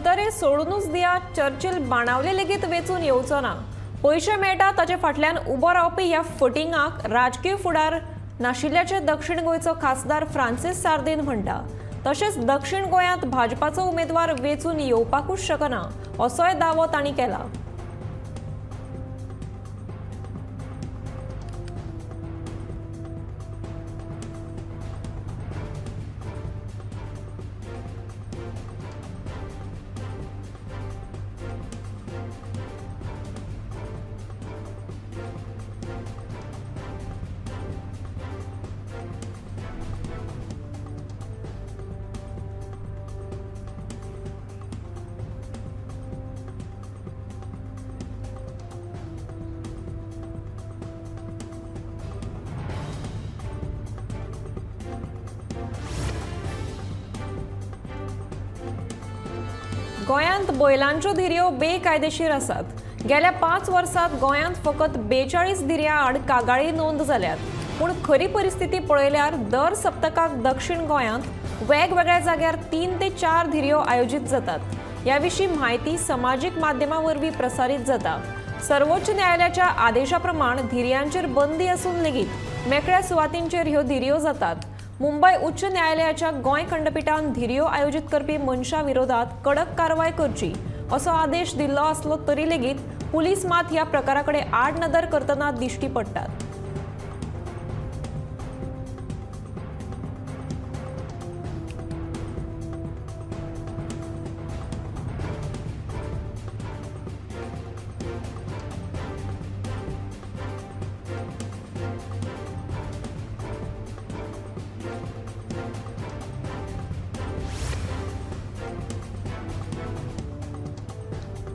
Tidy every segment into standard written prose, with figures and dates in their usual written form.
कुडतरे सोडूनच दिया, चर्चिल बाणावले लेगीत वेंचून येवचो ना। पयशे मेळटा ताचे फाटल्यान उबो रावपी ह्या फटिंगाक राजकीय फुडार नाशिल्ल्याचें दक्षिण गोंयचो खासदार फ्रांसीस सार्दीन म्हणटा। तशेंच दक्षिण गोंयांत भाजपाचो उमेदवार वेंचून येवपाकूच शकना असोय दावो तांणी केला। गोंयांत बैलांच्यो धिरयो बेकायदेशीर आसात। गेल्या 5 वर्सांत गोंयांत फकत 42 धिरयां आड कागाळी नोंद जाल्यात। पूण खरी परिस्थिती पळयल्यार दर सप्तकाक दक्षिण गोंयांत वेगवेगळ्या जाग्यार 3 ते 4 धिरयो आयोजीत जातात। ह्या विशीं म्हायती समाजीक माध्यमां वरवीं प्रसारीत जाता। सर्वोच्च न्यायालयाच्या आदेशा प्रमाण धिरयांचेर बंदी आसून लेगीत मेकळ्या सुवातींचेर ह्यो धिरयो जातात। मुंबय उच्च न्यायालयाच्या गोंय खंडपीठान धिरयो आयोजीत करपी मनशां विरोधात कडक कारवाय करची असो आदेश दिल्लो आसलो तरी लेगीत पुलीस मात ह्या प्रकारा कडेन आडनदर करतना दिश्टी पडटात।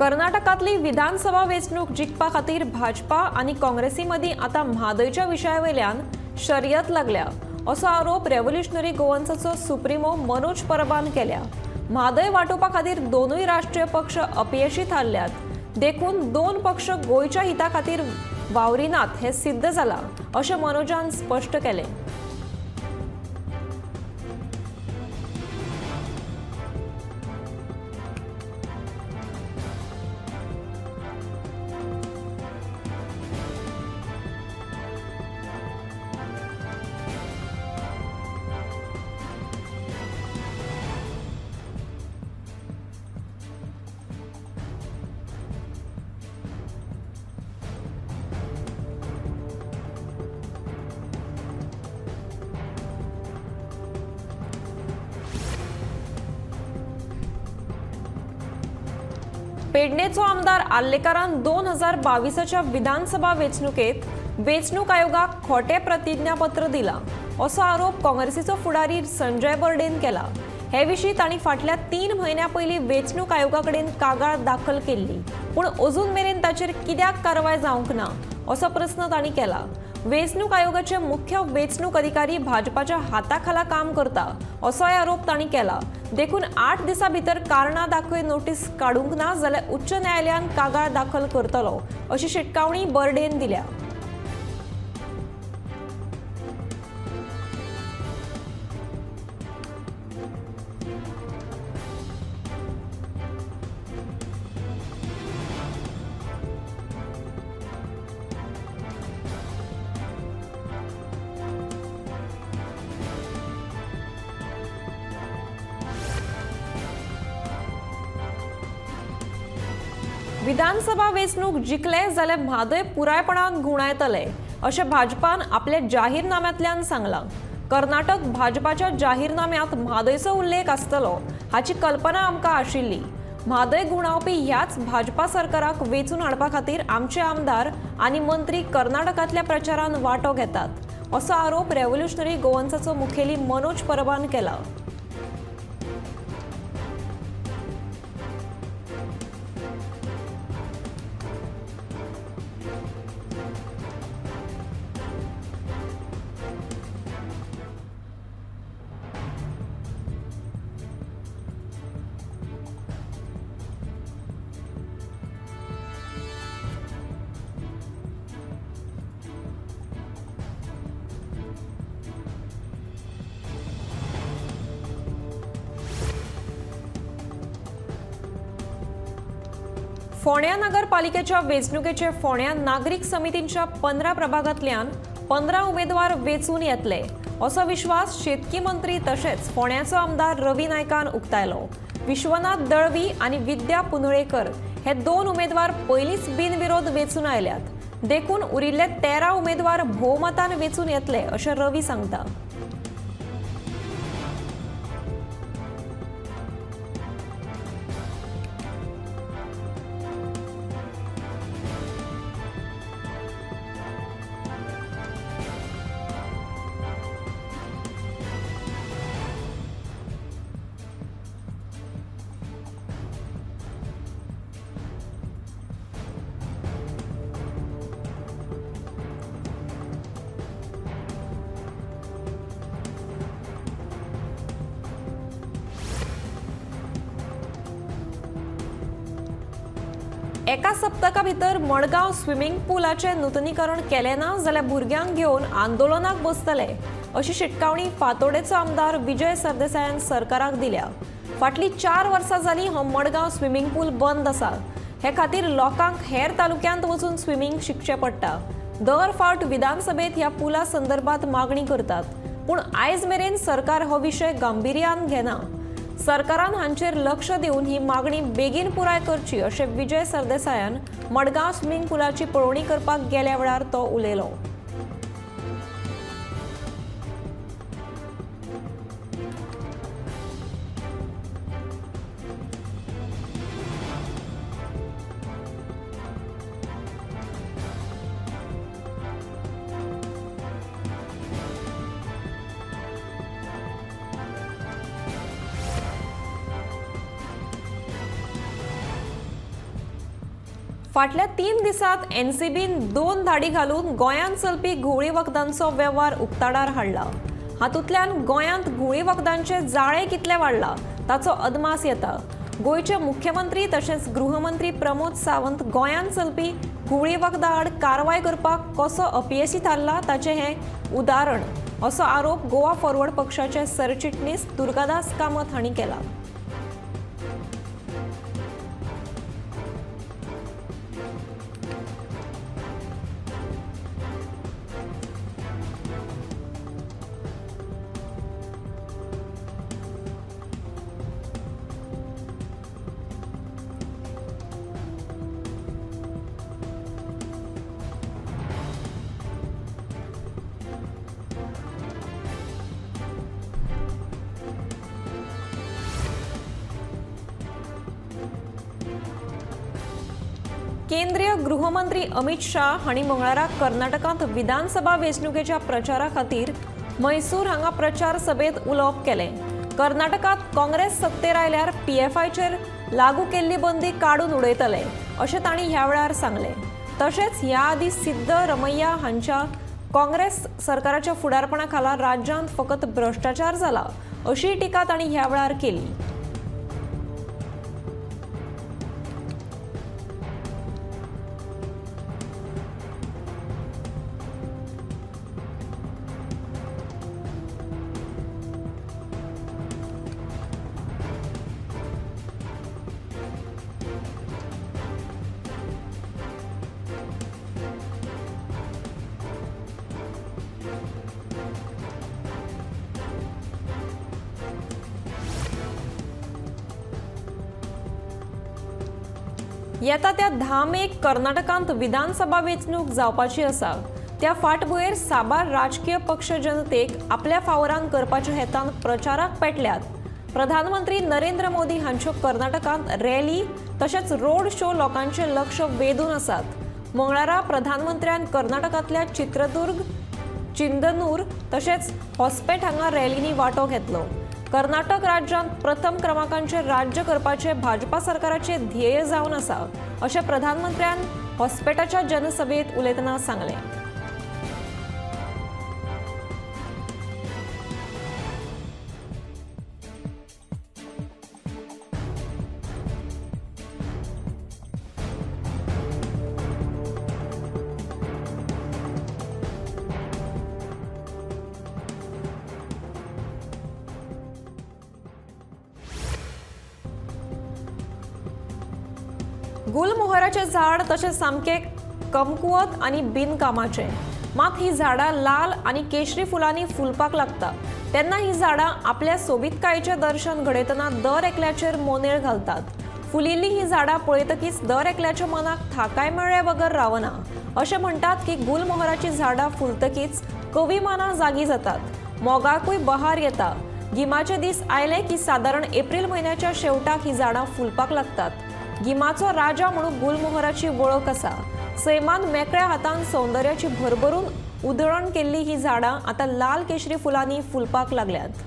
कर्नाटकांतली विधानसभा वेंचणूक जिखपा खातीर भाजपा आनी काँग्रेसी मदीं आतां म्हादयच्या विशया वयल्यान शर्यत लागल्या असो आरोप रेव्होल्युशनरी गोवन्साचो सुप्रिमो मनोज परबान केल्या। म्हादय वांटोवपा खातीर दोनूय राष्ट्रीय पक्ष अपयशी थारल्यात, देखून दोन पक्ष गोंयच्या हिता खातीर वावरिनात हें सिद्ध जालां अशें मनोजान स्पश्ट केलें। पेडणेचो आमदार आर्लेकारान 2022च्या विधानसभा वेंचणुकेत वेंचणूक आयोगाक खोटे प्रतिज्ञापत्र दिला असो आरोप काँग्रेसीचो फुडारी संजय बर्डेन केला। हे विशीं तांणी फाटल्या 3 म्हयन्यां पयलीं वेंचणूक आयोगा कडेन कागाळ दाखल केल्ली, पूण अजून मेरेन ताचेर कित्याक कारवाय जावंक ना असो प्रस्न तांणी केला। वेंचणूक आयोगाचे मुख्य वेंचणूक अधिकारी भाजपाच्या हाताखाला काम करता असोय आरोप तांणी केला। देखून 8 दिसां भितर कारणां दाखय नोटीस काडूंक ना जाल्यार उच्च न्यायालयान कागाळ दाखल करतलो अशी शिटकावणी बर्डेन दिल्या। विधानसभा वेंचणूक जिखले जाल्यार म्हादय पुरायपणान घुंवडायतले अशें भाजपान आपल्या जाहीरनाम्यांतल्यान सांगलां। कर्नाटक भाजपाच्या जाहीरनाम्यांत म्हादयचो उल्लेख आसतलो हाची कल्पना आमकां आशिल्ली। म्हादय घुंवडावपी ह्याच भाजपा सरकाराक वेंचून हाडपा खातीर आमचे आमदार आनी मंत्री कर्नाटकांतल्या प्रचारान वांटो घेतात असो आरोप रेव्होल्युशनरी गोवन्साचो मुखेली मनोज परबान केला। फोंड्या नगरपालिकेच्या वेंचणुकेचे फोंड्या नागरीक समितींच्या 15 प्रभागांतल्यान 15 उमेदवार वेंचून येतले असो विश्वास शेतकी मंत्री तशेंच फोंड्याचो आमदार रवी नायकान उक्तायलो। विश्वनाथ दळवी आनी विद्या पुनळेकर हे 2 उमेदवार पयलींच बिनविरोध वेंचून आयल्यात, देखून उरिल्ले 13 उमेदवार भोवमतान वेंचून येतले अशें रवी सांगता। एका सप्तका भितर मडगांव स्विमिंग पुलाचें नुतनीकरण केलें ना जाल्यार भुरग्यांक घेवन आंदोलनाक बसतले अशी शिटकावणी फातोडेचो आमदार विजय सरदेसायान सरकाराक दिल्या। फाटलीं 4 वर्सां जालीं हो मडगांव स्विमिंग पूल बंद आसा। हे खातीर लोकांक हेर तालुक्यांत वचून स्विमिंग शिकचें पडटा। दर फावट विधानसभेत ह्या पुला संदर्भात मागणी करतात, पूण आयज मेरेन सरकार हो विशय गांभिर्यान घेना। सरकारान हांचेर लक्ष दिवन ही मागणी बेगीन पुराय करची अशें विजय सरदेसायान मडगांव स्विमिंग पुलाची पळोवणी करपाक गेल्या वेळार तो उलयलो। फाटल्या 3 दिसांत एनसीबीन 2 धाडी घालून गोंयांत चलपी घुंवळी वखदांचो वेव्हार उक्ताडार हाडला। हातूंतल्यान गोंयांत घुंवळी वखदांचें जाळें कितलें वाडलां ताचो अदमास येता। गोंयचे मुख्यमंत्री तशेंच गृहमंत्री प्रमोद सावंत गोंयांत चलपी घुंवळी वखदां आड कारवाय करपाक कसो अपयशी थारला ताचें हें उदाहरण असो आरोप गोवा फॉरवर्ड पक्षाचे सरचिटणीस दुर्गादास कामत हांणी केला। केंद्रीय गृहमंत्री अमित शाह हांणी मंगळारा कर्नाटकांत विधानसभा वेंचणुकेच्या प्रचारा खातीर म्हैसूर हांगा प्रचार सभेत उलोवप केलें। कर्नाटकांत काँग्रेस सत्तेर आयल्यार पीएफआयचेर लागू केल्ली बंदी काडून उडयतले अशें तांणी ह्या वेळार सांगलें। तशेंच ह्या आदीं सिद्धरमय्या हांच्या काँग्रेस सरकाराच्या फुडारपणा खाला राज्यांत फकत भ्रश्टाचार जाला अशी टिका तांणी ह्या वेळार केली। येता त्या 10 मेक कर्नाटकांत विधानसभा वेंचणूक जावपाची आसा। त्या फाटभुंयेर साबार राजकीय पक्ष जनतेक आपल्या फावरान करपाच्या हेतान प्रचाराक पेटल्यात। प्रधानमंत्री नरेंद्र मोदी हांच्यो कर्नाटकांत रॅली तशेंच रोड शो लोकांचें लक्ष वेधून आसात। मंगळारा प्रधानमंत्र्यान कर्नाटकांतल्या चित्रदुर्ग, चिंदनूर तशेंच हॉस्पेट हांगा रॅलींनी वांटो घेतलो। कर्नाटक राज्यांत प्रथम क्रमांकाचें राज्य करपाचें भाजपा सरकाराचें ध्येय जावन आसा अशें प्रधानमंत्र्यान हॉस्पेटाच्या जनसभेत उलयतना सांगलें। गुलमोहराचें झाड तशें सामकें कमकुवत आनी बिनकामाचें, मात ही झाडां लाल आनी केशरी फुलांनी फुलपाक लागता तेन्ना ही झाडां आपल्या सोबीतकायेचें दर्शन घडयतना दर एकल्याचेर मोनेळ घालतात। फुलिल्ली ही झाडां पळयतकीच दर एकल्याच्या मनाक थाकाय मेळ्ळे बगर रावना। अशें म्हणटात की गुलमोहराची झाडां फुलतकीच कवी मनां जागी जातात, मोगाकूय बहार येता। गिमाचे दीस आयले की सादारण एप्रिल म्हयन्याच्या शेवटाक ही झाडां फुलपाक लागतात। गिमाचो राजा म्हणून गुलमोहराची वळख आसा। सैमान मेकळ्या हातान सौंदर्याची भरभरून उधळण केल्ली ही झाडां आतां लाल केशरी फुलांनी फुलपाक लागल्यात।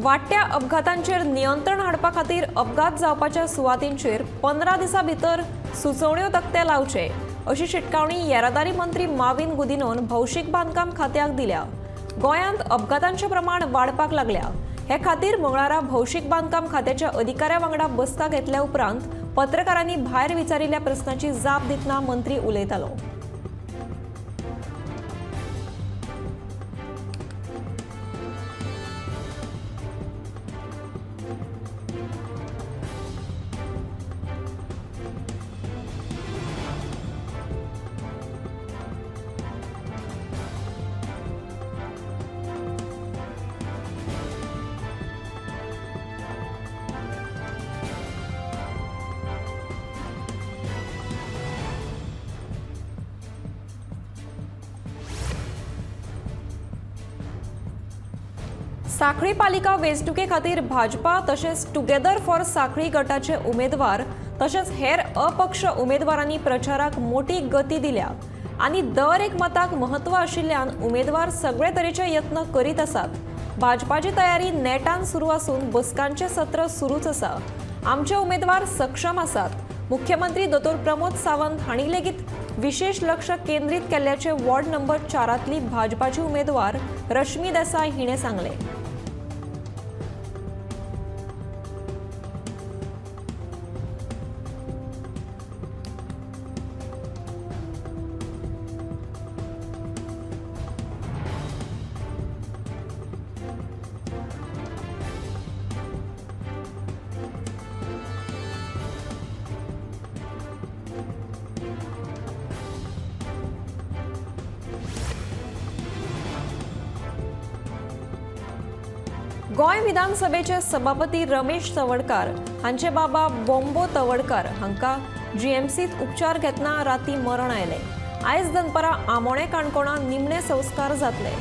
वाडट्या अपघातांचेर नियंत्रण हाडपा खातीर अपघात जावपाच्या सुवातींचेर 15 दिसां भितर सुचोवण्यो तकटे लावचे अशी शिटकावणी येरादारी मंत्री माविन गुदिनोन भौशीक बांदकाम खात्याक दिल्या। गोंयांत अपघातांचें प्रमाण वाडपाक लागल्या। हे खातीर मंगळारा भौशीक बांदकाम खात्याच्या अधिकाऱ्या वांगडा बसका घेतल्या उपरांत पत्रकारांनी भायर विचारिल्ल्या प्रस्नाची जाप दितना मंत्री उलयतालो। साखळी पालिका वेंचणुके खातीर भाजपा तशेंच टुगेदर फॉर साखळी गटाचे उमेदवार तशेंच हेर अपक्ष उमेदवारांनी प्रचाराक मोठी गती दिल्या आनी दर एक मताक महत्व आशिल्ल्यान उमेदवार सगळे तरेचे यत्न करीत आसात। भाजपाची तयारी नेटान सुरू आसून बसकांचें सत्र सुरूच आसा। आमचे उमेदवार सक्षम आसात। मुख्यमंत्री दोतोर प्रमोद सावंत हांणी लेगीत विशेष लक्ष केंद्रीत केल्ल्याचे वॉर्ड नंबर 4तली भाजपाची उमेदवार रश्मी देसाय हिणें सांगलें। गोंय विधानसभेचे सभापती रमेश तवडकार हांचे बाबा बोंबो तवडकार हांकां जीएमसीत उपचार घेतना राती मरण आयलें। आयज दनपारां आमोणें काणकोणा निमणे संस्कार जातले।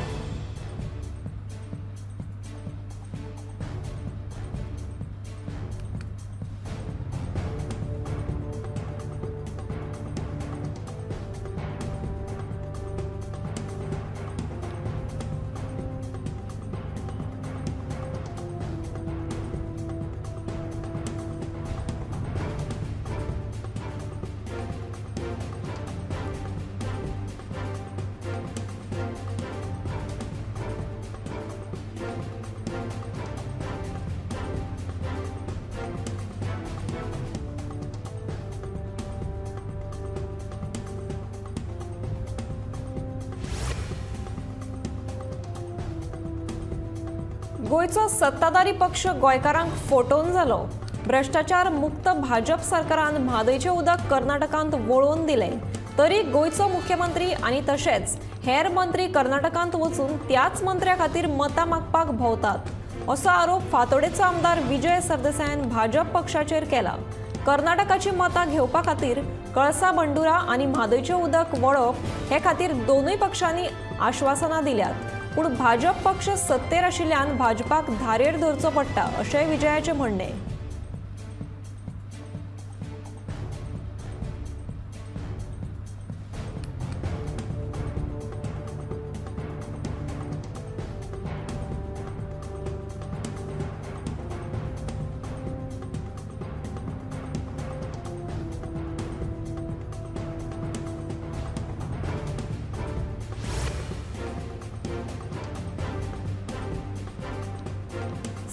गोंयचो सत्ताधारी पक्ष गोंयकारांक फटोवन जालो। भ्रष्टाचार मुक्त भाजप सरकारान म्हादयचें उदक कर्नाटकांत वळोवन दिलें तरी गोंयचो मुख्यमंत्री आनी तशेंच हेर मंत्री कर्नाटकांत वचून त्याच मंत्र्या खातीर मतां मागपाक भोंवतात असो आरोप फातोडेचो आमदार विजय सरदेसायान भाजप पक्षाचेर केला। कर्नाटकाची मतां घेवपा खातीर कळसा बंडुरा आनी म्हादयचें उदक वळप हे खातीर दोनूय पक्षांनी आश्वासनां दिल्यात, पूण भाजप पक्ष सत्तेर आशिल्ल्यान भाजपाक धारेर धरचो पडटा अशेंय विजयाचें म्हणणें।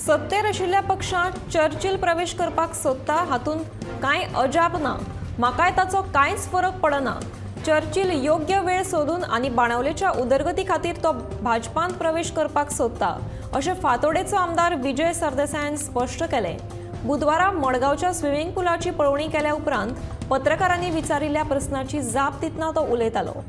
सत्तेर आशिल्ल्या पक्षांत चर्चिल प्रवेश करपाक सोदता हातूंत कांय अजाप ना. म्हाकाय ताचो कांयच फरक पडना. चर्चिल योग्य वेळ सोदून आनी बाणावलेच्या उदरगती खातीर तो भाजपांत प्रवेश करपाक सोदता अशें फातोडेचो आमदार विजय सरदेसायान स्पश्ट केलें. बुधवारा मडगांवच्या स्विमिंग पुलाची पळोवणी केल्या उपरांत पत्रकारांनी विचारिल्ल्या प्रस्नाची जाप दितना तो उलयतालो.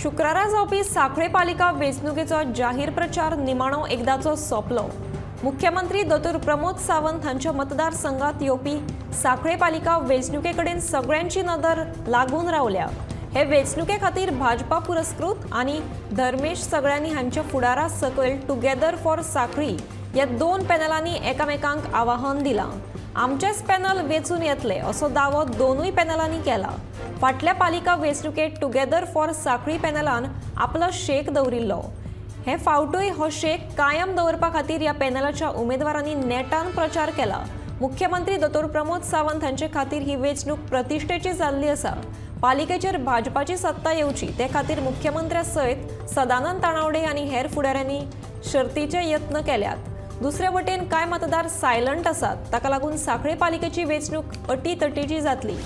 शुक्रारा जावपी सांखळे पालिका वेंचणुकेचो जाहीर प्रचार निमाणो एकदाचो सोंपलो. मुख्यमंत्री दोतोर प्रमोद सावंत हांच्या मतदारसंघात येवपी सांखळे पालिका वेंचणुके कडेन सगळ्यांची नदर लागून रावल्या. हे वेंचणुके खातीर भाजपा पुरस्कृत आनी धर्मेश सगळ्यांनी हांच्या फुडारा सकयल टुगेदर फॉर सांखळी ह्या दोन पॅनलांनी एकामेकांक आवाहन दिलां. आमचेच पॅनल वेंचून येतले असो दावो दोनूय पॅनलांनी केला. फाटल्या पालिका वेंचणुकेत टुगेदर फॉर सांखळी पॅनलान आपलो शेक दवरिल्लो. हे फावटूय हो शेक कायम दवरपा खातीर ह्या पॅनलाच्या उमेदवारांनी नेटान प्रचार केला. मुख्यमंत्री दोतोर प्रमोद सावंत हांचे खातीर ही वेंचणूक प्रतिश्ठेची जाल्ली आसा. पालिकेचेर भाजपाची सत्ता येवची ते खातीर मुख्यमंत्र्या सयत सदानंद तानावडे आनी हेर फुडाऱ्यांनी शर्तीचे यत्न केल्यात. दुसरे वटेन कांय मतदार सायलंट आसात. ताका लागून सांखळे पालिकेची वेंचणूक अटीतटीची जातली.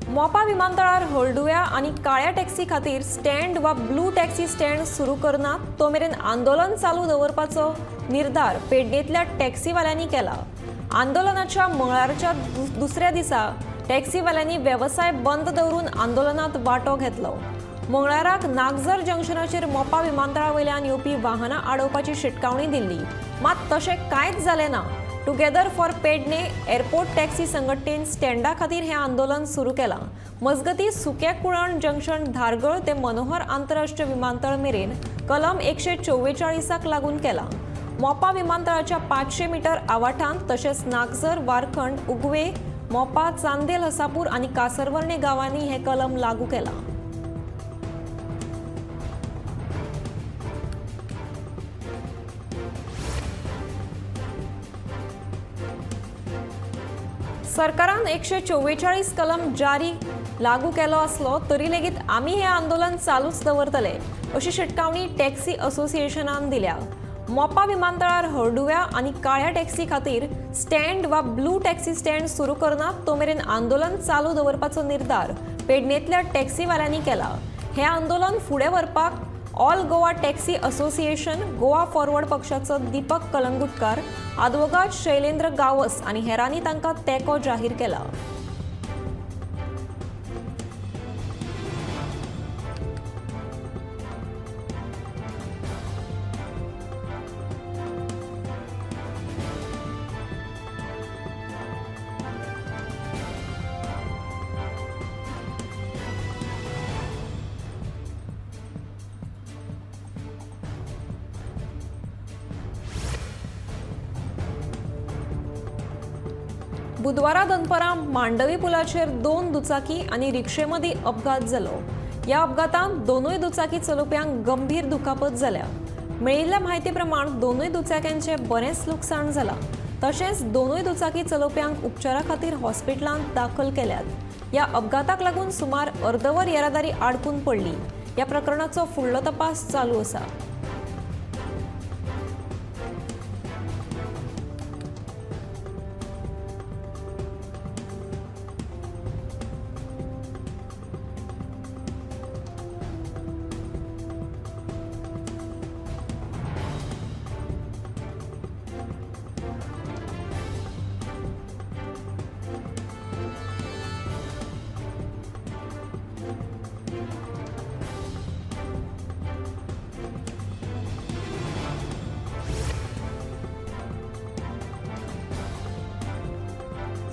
मोपा विमानतळार हळडुव्या आनी काळ्या टॅक्सी खातीर स्टँड वा ब्लू टॅक्सी स्टँड सुरू करना तो मेरेन आंदोलन चालू दवरपाचो निर्धार पेडणेंतल्या टॅक्सीवाल्यांनी केला. आंदोलनाच्या मंगळारच्या दुसऱ्या दिसा टॅक्सीवाल्यांनी वेवसाय बंद दवरून आंदोलनात वांटो घेतलो. मंगळाराक नागझर जंक्शनाचेर मोपा विमानतळा वयल्यान येवपी वाहनां आडोवपाची शिटकावणी दिल्ली, मात तशें कांयच जालें ना. Together for Pedne airport taxi संघटनेन स्टँडा खातीर हें आंदोलन सुरू केलां. मजगतीं सुक्या कुळण जंक्शन धारगळ ते मनोहर आंतरराष्ट्रीय विमानतळ मेरेन कलम 144 लागून केलां. मोपा विमानतळाच्या 500 मीटर आवाठांत तशेंच नागझर, वारखंड, उगवे, मोपा, चांदेल, हसापूर आनी कासरवर्णे गांवांनी हें कलम लागू केलां. सरकारान 144 कलम जारी लागू केलो आसलो तरी लेगीत आमी हें आंदोलन चालूच दवरतले अशी शिटकावणी टॅक्सी असोसिएशनान दिल्या. मोपा विमानतळार हळडुव्या आनी काळ्या टॅक्सी खातीर स्टँड वा ब्लू टॅक्सी स्टँड सुरू करना तो मेरेन आंदोलन चालू दवरपाचो निर्धार पेडणेंतल्या टॅक्सीवाल्यांनी केला. हें आंदोलन फुडें व्हरपाक all Goa taxi association, Goa forward पक्षाचो दीपक कलंगुटकार, आदवोगाद शैलेंद्र गावस आनी हेरांनी तांकां तेंको जाहीर केला. बुधवारा दनपरां मांडवी पुलाचेर 2 दुचाकी आनी रिक्षे मदीं अपघात जालो. ह्या अपघातांत दोनूय दुचाकी चलोवप्यांक गंभीर दुखापत जाल्या. मेळिल्ल्या म्हायती प्रमाण दोनूय दुचाक्यांचें बरेंच लुकसाण जालां. तशेंच दोनूय दुचाकी चलोवप्यांक उपचारा खातीर हॉस्पिटलांत दाखल केल्यात. ह्या अपघाताक लागून सुमार अर्दवर येरादारी आडकून पडली. ह्या प्रकरणाचो फुडलो तपास चालू आसा.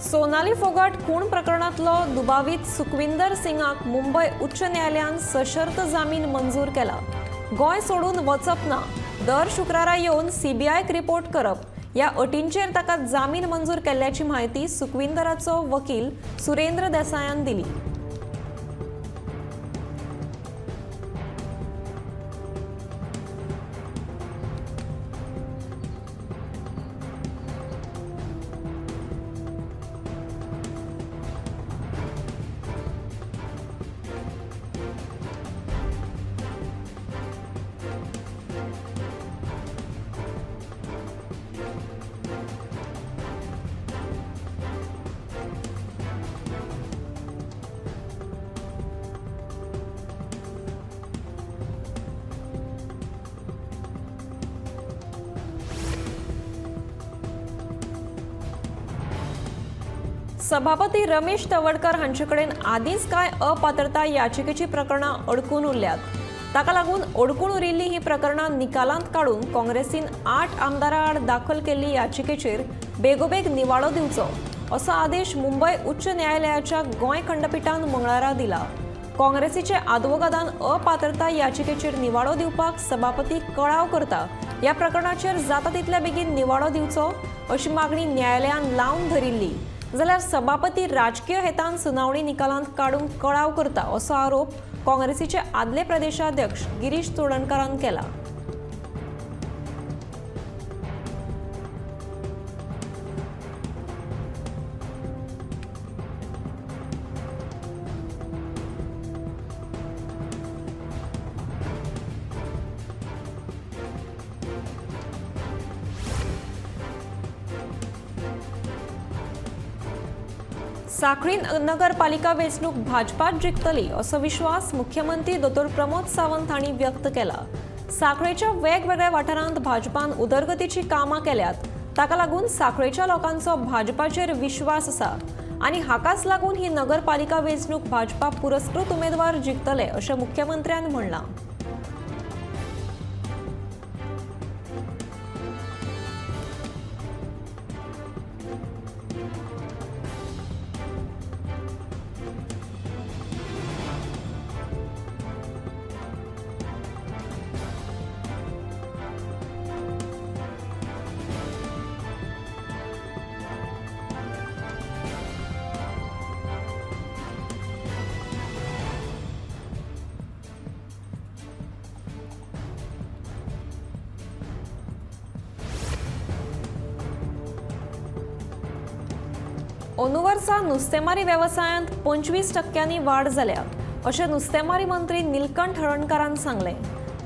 सोनाली फोगाट खून प्रकरणांतलो दुबावीत सुखविंदर सिंगाक मुंबय उच्च न्यायालयान सशर्त जामीन मंजूर केला। गोंय सोडून वचप ना, दर शुक्रारा येवन सीबीआयक रिपोर्ट करप ह्या अटींचेर ताका जामीन मंजूर केल्ल्याची म्हायती सुखविंदराचो वकील सुरेंद्र देसायान दिली। सभापती रमेश तवडकर हांचे कडेन आदींच कांय अपात्रता याचिकेची प्रकरणां अडकून उरल्यात। ताका लागून अडकून उरिल्ली ही प्रकरणां निकालांत काडून काँग्रेसीन 8 आमदारां आड दाखल केल्ली याचिकेचेर बेगोबेग निवाडो दिवचो असो आदेश मुंबय उच्च न्यायालयाच्या गोंय खंडपिठान मंगळारा दिला। काँग्रेसीचे आदवोगादान अपात्रता याचिकेचेर निवाडो दिवपाक सभापती कळाव करता ह्या प्रकरणाचेर जाता तितल्या बेगीन निवाडो दिवचो अशी मागणी न्यायालयान लावन धरिल्ली। जाल्यार सभापती राजकीय हेतान सुनावणी निकालांत काडूंक कळाव करता असो आरोप काँग्रेसीचे आदले प्रदेशाध्यक्ष गिरीश चोडणकारान केला। साखळी नगरपालिका वेंचणूक भाजपाच जिखतली असो विश्वास मुख्यमंत्री दोतोर प्रमोद सावंत हांणी व्यक्त केला। साखळेच्या वेगवेगळ्या वाठारांत भाजपान उदरगतीची कामां केल्यात, ताका लागून साखळेच्या लोकांचो भाजपाचेर विश्वास आसा आनी हाकाच लागून ही नगरपालिका वेंचणूक भाजपा पुरस्कृत उमेदवार जिखतले अशें मुख्यमंत्र्यान म्हणलां। अंदू वर्सा नुस्तेमारी वेवसायांत 25% वाड जाल्या अशें नुस्तेमारी मंत्री नीलकंठ हळर्णकारान सांगलें।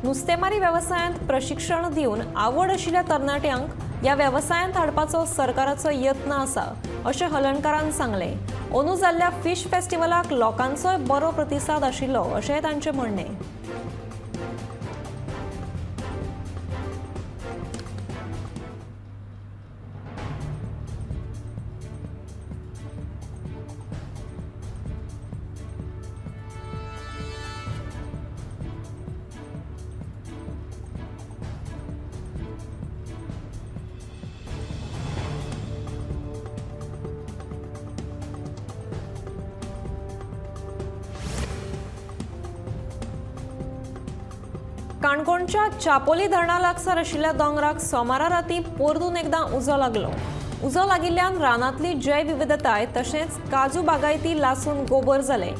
नुस्तेमारी वेवसायांत प्रशिक्षण दिवन आवड आशिल्ल्या तरणाट्यांक ह्या वेवसायांत हाडपाचो सरकाराचो यत्न आसा अशें हळर्णकारान सांगलें। अंदू जाल्ल्या फिश फेस्टिवलाक लोकांचोय बरो प्रतिसाद आशिल्लो अशेंय तांचें म्हणणें। काणकोणच्या चापोली धरणा लागसार आशिल्ल्या दोंगराक सोमारा राती परतून एकदां उजो लागलो। उजो लागिल्ल्यान रानांतली जैवविविधताय तशेंच काजू बागायती लासून गोबर जाले।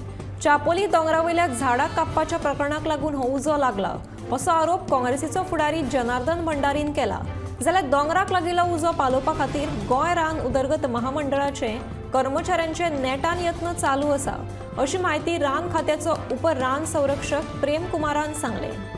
चापोली दोंगरा वयल्या झाडां कापपाच्या प्रकरणाक लागून हो उजो लागला असो आरोप काँग्रेसीचो फुडारी जनार्दन भंडारीन केला। जाल्यार दोंगराक लागिल्लो उजो पालोवपा खातीर गोंय रान उदरगत महामंडळाचे कर्मचाऱ्यांचे नेटान यत्न चालू आसा अशी म्हायती रान खात्याचो उप रान संरक्षक प्रेम कुमारान सांगलें।